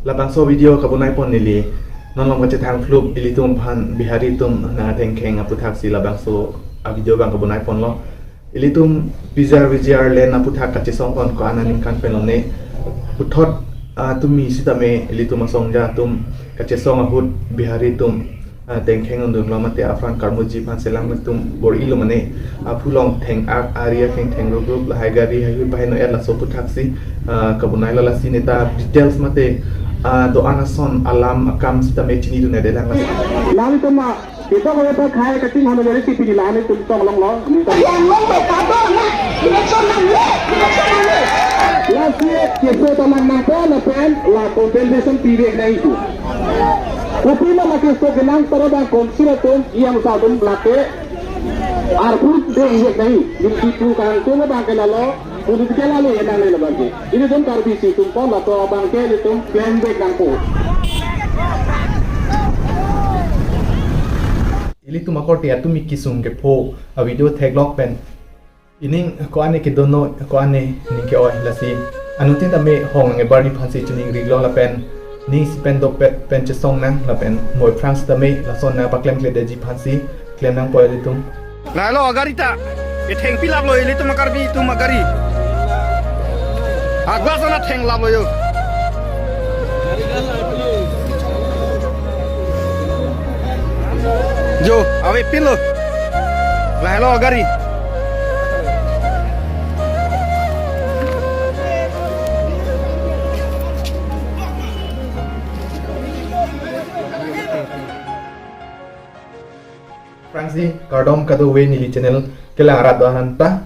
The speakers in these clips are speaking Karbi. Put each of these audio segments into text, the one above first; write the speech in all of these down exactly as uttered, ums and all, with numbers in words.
Labangso video kabonai pon neli non along kachethang flup ilitum aphan Bihari atum nangthengkheng aputhaksi labangso a video abang kabonai ponlo. Ilitum P G R V G R land aputhak kachesong pon ko-an aningkan pen lone. Puthot, ah, tumi sitame ilitum asongja atum kachesong ahut Bihari atum, ah, thengkheng undunlo mate apran karmoji aphan selang atum bor-ilo mane. Aphu along theng-ak ari akheng thengrup rup lahai gari hai hui bahai no-et laso aputhaksi, ah, kabonai lo. Lasi neta details mate, ah, do-an ason alam akam sitame chinidun-edet lang lasi. Lang tema kita ko apa khai kating hono dari si pini lani tum tong long long. Yang long bai kado na, election nang le, election nang le. Lasi keso tamang nangpo lapen la compensation pivek nangji. Kopi ma lake so kenang taro bang konsil atum yang sa atum lake arpur de ijek nangji. Di situ kangtung abang ke lalo, political alo enang le labang ke. Ilitum Karbi si tumpon lato abang ke ilitum claim back nangpo. Ilitum akorte atum kesung kepho a video theklok pen ining ko-an ke dono, ko-an ning ke-oi lasi. Anuttin tame hong nangkebarji aphansi chiningrilo lapen ning isi pen dopet pen chesong nang lapen mo aphrang sitame lason nangpaklemkle detji aphansi klem nangpo ilitum. Lahelo agari ta. Etheng pilaplo ilitum a-Karbi atum agari. Agwa sana thenglaplo yo. Jo, ave pinlo. Lahelo agari. Aphrangsi kardom kadokave neli channel kelang arat do-an ta.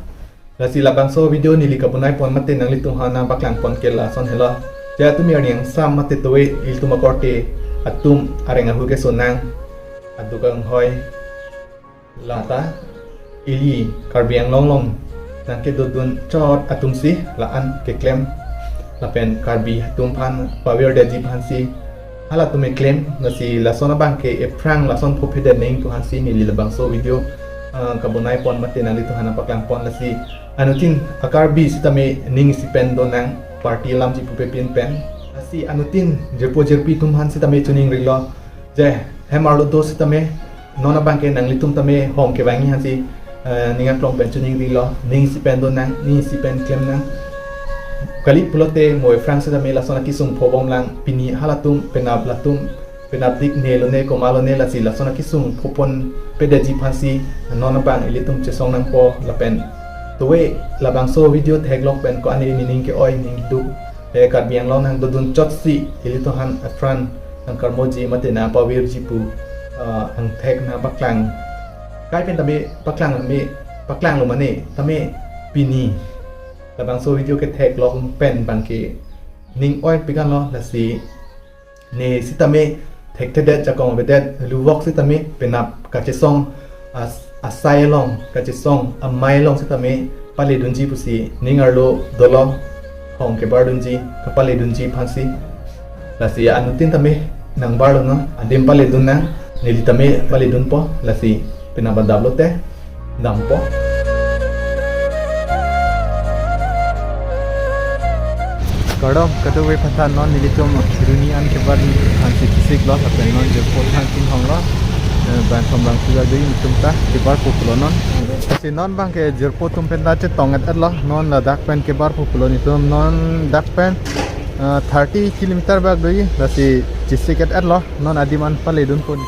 Lasi labangso video neli kabonai pon mate nanglitum aphan nangpaklang pon ke lason helo. Jai tumi arni angsam mate tove ilitum akorte atum areng ahu keso nang aduk anghoi lata ili Karbi Anglong along nangkedodun chot atumsi la-an keklem lapen Karbi atum aphan pavirdetji aphansi halatum keklem. Lasi lason abang ke ephrang lason phopedet neng aphansi neli labangso video, ah, kabonai pon mate nanglitum aphan nangpaklang pon. Lasi anuttin a-Karbi sitame ning isi pen do nang party alamji pupe pin pen. Lasi anuttin jirpo jirpi atum aphan sitame chiningrilo. Je, hem arlo do sitame non abang ke nanglitum tame hong kevangji aphansi, eh, ning aklong pen chiningrilo, ning isi pen do nang, ning isi pen klem nang. Kali pulote mo aphrang sitame lason akesung phobom lang, pini halatum penap latum penapdik ne lone komat lone lasi lason akesung phopon pedetji aphansi non abang ilitum chesong nangpo lapen tove labangso video theklok pen ko-an ning ke-oi ning duk, eh, Karbi Anglong nangdodun chotsi ilitum aphan apran nangkarmoji mate nangpavirji pu, ah, angthek nangpaklang. Kai pen tame paklang me, paklanglo mane tame pini labangso video ketheklok pen abang ke ning oi pikanlo lasi ne sitame thekthedet jakong avedet luvok sitame penap kachesong as-, asai along kachesong amei along sitame paledunji pusi ning arlo dolo hong kebardunji kapaledunji aphansi. Lasi anuttin tame nangbarlo no adim paledun nang neli tame paledunpo lasi penap adaplote dampo. Kardom kadokave aphan ta non nelitum Runi an kebar ni aphansi kisik lo lapen non jirpo thang tin hong lo, eh, ban thom bang puja dui nelitum ta kebar pulo non. Lasi non abang ke jirpo atum pen ta chetong-et lo non ladak pen kebar pulo nelitum non dak pen, eh, thirty kilometer bak dui lasi kisik-et lo. Non adim an paledunpo ni.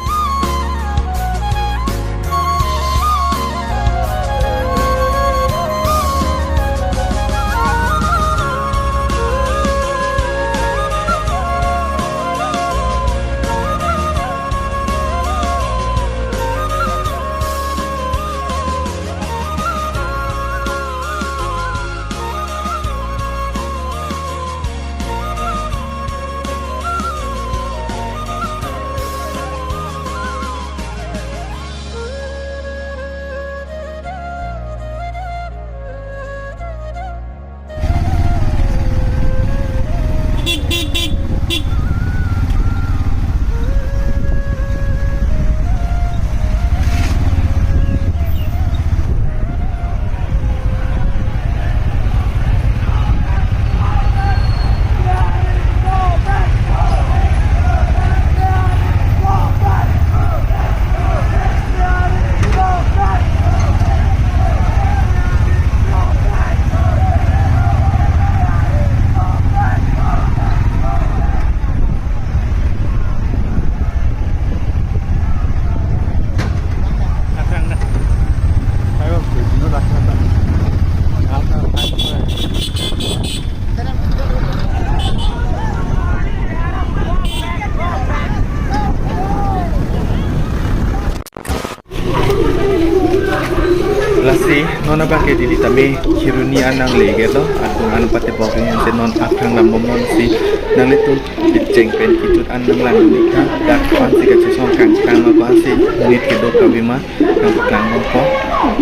Non abang ke dili tame Kheroni an nangle ke to, atum an pate bok ke ansi non aphrang lam bom non si nanglitum kecheng pen kejut an nanglang nik tha, dak ko ansi kachesong kangkang ko ansi monit kedo kave ma nangpaklang non ko,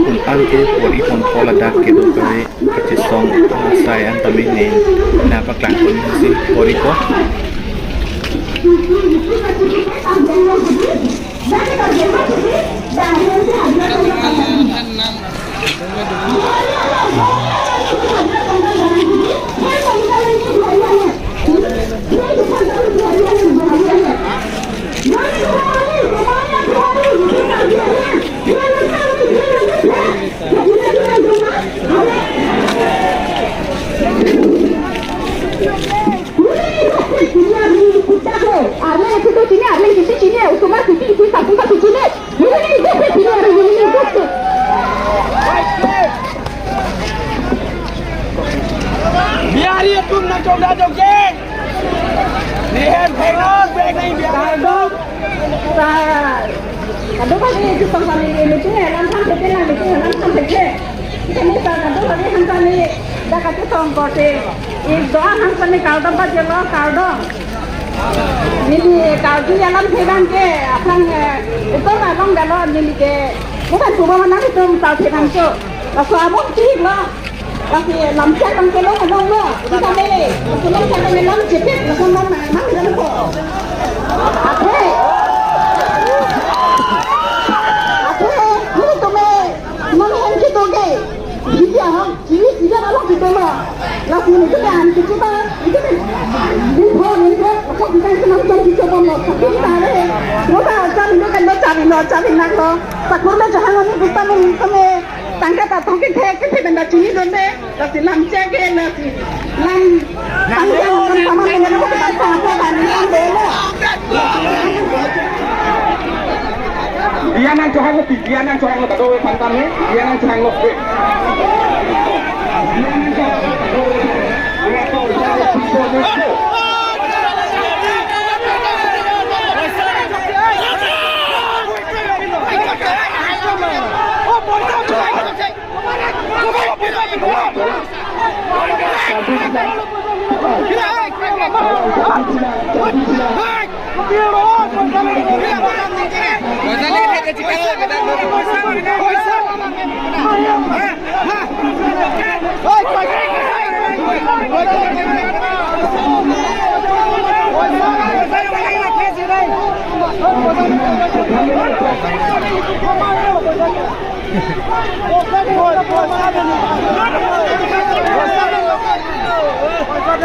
un an ke bor-i ponpo ladak kedo kave kachesong asai an tame ne nangpaklang ko ansi bor-i ko. Biari atum nangchongda jongke. Nihem phengon bek nai biari atum. Sa, kadokave kachesong kami meeting alam than thek, meeting alam than thek. Kami sa kadokave han kami dak kachesong korte. Isi do-an han kami kardom pajirlo, kardom. Neli karju alam thek abang ke aphrang, eh, utor along dalo neli ke bukan suba manang itum tal thek abang cho. Laso amung chihik lo. Lasi lamchak abang ke long along lo. Kita mele. Laso lamchak abang ke long chipit. Laso long nang nang dan ko. Athe. Athe. Ini tume. Nang hong kito ke. Hindi aham. Chini sida along kito lo. Lasi ini tume han kito ba. Ini tume. Ini ho, ini ho. Ako kita itu nang jam kito ba lo. Tapi kita le. Mo ta jam ini kan lo, jam ini lo, jam ini lo. Sakur le jahan ini kita mo tume. Tangka ta thong kethek kethek pen ta chini donde, lasi lamchak ke, lasi lam tangka lam sama dengan kita tangka dan lam dolo. Dia nangchohang lo, dia nangchohang lo, kado we pantang ni, dia nangchohang lo.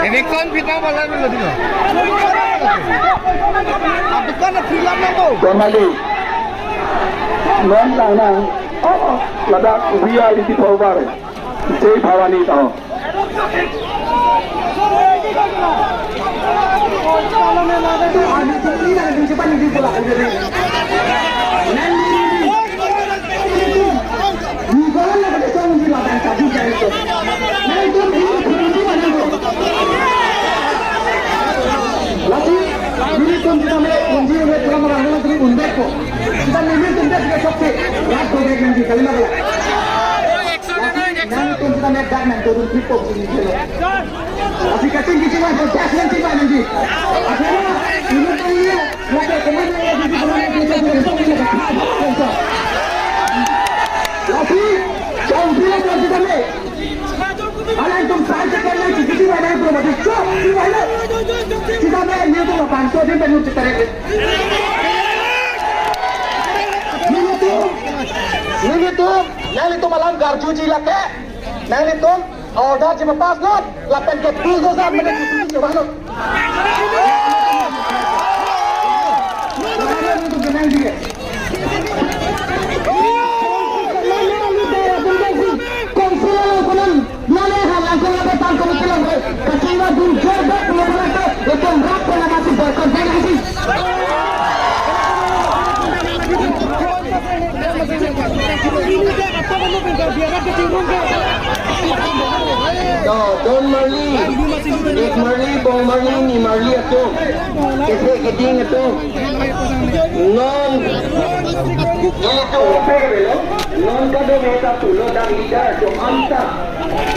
Election phitang bola dulu dulu. Adukan na freelance na to. Donali. Non lang na. Oh, ladak V I P forward. Jai Bhavani taho. Nanglitum sita mek dak nangtodun pipok sini selo. Lasi kaching kisi wan ko das nang tiba nangji. Akhirnya, ini tuh iya, lagi kemana ya, di mana ya, di mana ya, di mana ya. Lasi, kau bilang kau sita mek. Alangtum sai chekan nang kisi wan nang promo di chop, di mana? Sita mek, ini tuh lapan so din bangun cetarek. Ini tuh, ini tuh, nanglitum alam garjuji lake. Nanglitum order chepapass non, lapen ke bulldozer mene kutu chepanon. To, don marli, ik marli, bong marli, ni marli atum, kese keding atum, non, ilitum upe kebelo, non kadokave ta pulo dak leader atum anta,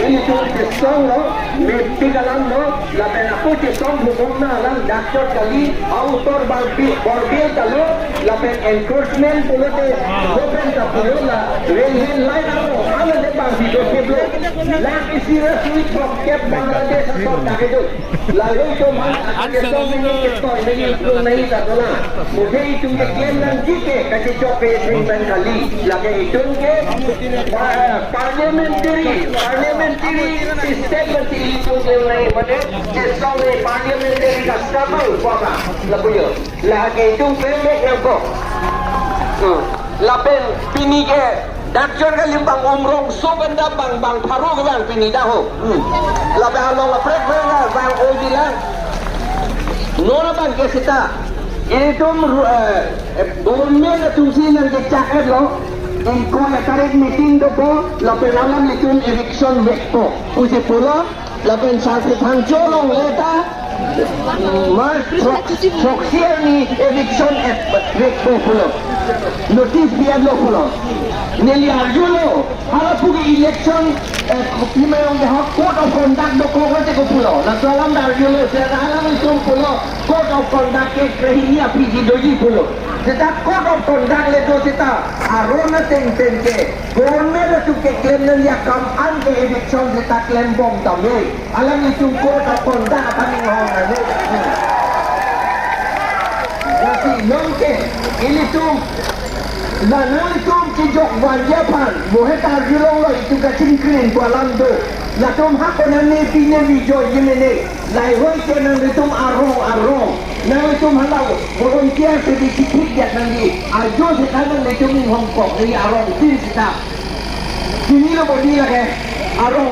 ilitum chesonglo, mepik alam lo, lapen ako chesong bubong na alam dakchot kali, autor bangpi, borbil talo, lapen enforcement pulote, lapen ta pulo la, railway line amo, ala de bangpi do keblo, lak isi ra sui throkkep Bangladesh asor dak kedo. Lalu itu man, An akhirnya sana ini ini kita ini itu nahi tak pernah. Mungkin itu dia yang nanti ke, kasih cok ke agreement kali. Lagi itu ke, pa-, parliamentary, parliamentary system nanti itu ke nahi mana? Chesong ni parliamentary ka struggle apa? Lapu yo. Lake itum pemlek nangkok. Hmm. Lapen pini ke dakchot kali bang Umrongso pen ta bang bang pharo ke bang pini dak ho. Hmm. Lapen along aprek bang bang ojilang. Non abang ke seta. Itum ru-, eh, eh, government atum si nangkechak lo. Ingkoi tarik meeting dopo, lapen alanglitum eviction vekpo pusi pulo. Lapen Sarpi Phangcho along le ta March throk-, throksi arni eviction et vekpo pulo. Notice pi-etlo pulo. Neli arjulo, halapu ke election, eh, pima along dehok code of conduct dokok lo te ko pulo. Laso alam ta arjulo, seta alanglitum pulo code of conduct ke krehini aphi ji doji pulo. Seta code of conduct le do seta aron ateng pen ke government atum keklem nangji akam an ke eviction seta klembom tame. Alanglitum code of conduct aphan inghong nangji. Lasi non ke ilitum, la nanglitum kejok vanji aphan, mo he ta arjulonglo itum kachingkrin pu alam do. Latum ha konane pine vijoi jimene. Lahei ke nanglitum arong arong. Nanglitum hala volunteer si di chithik jat nangji. Ajo seta nanglitum inghongkok nangji arong tin seta. Chinilo bodi lake. Arong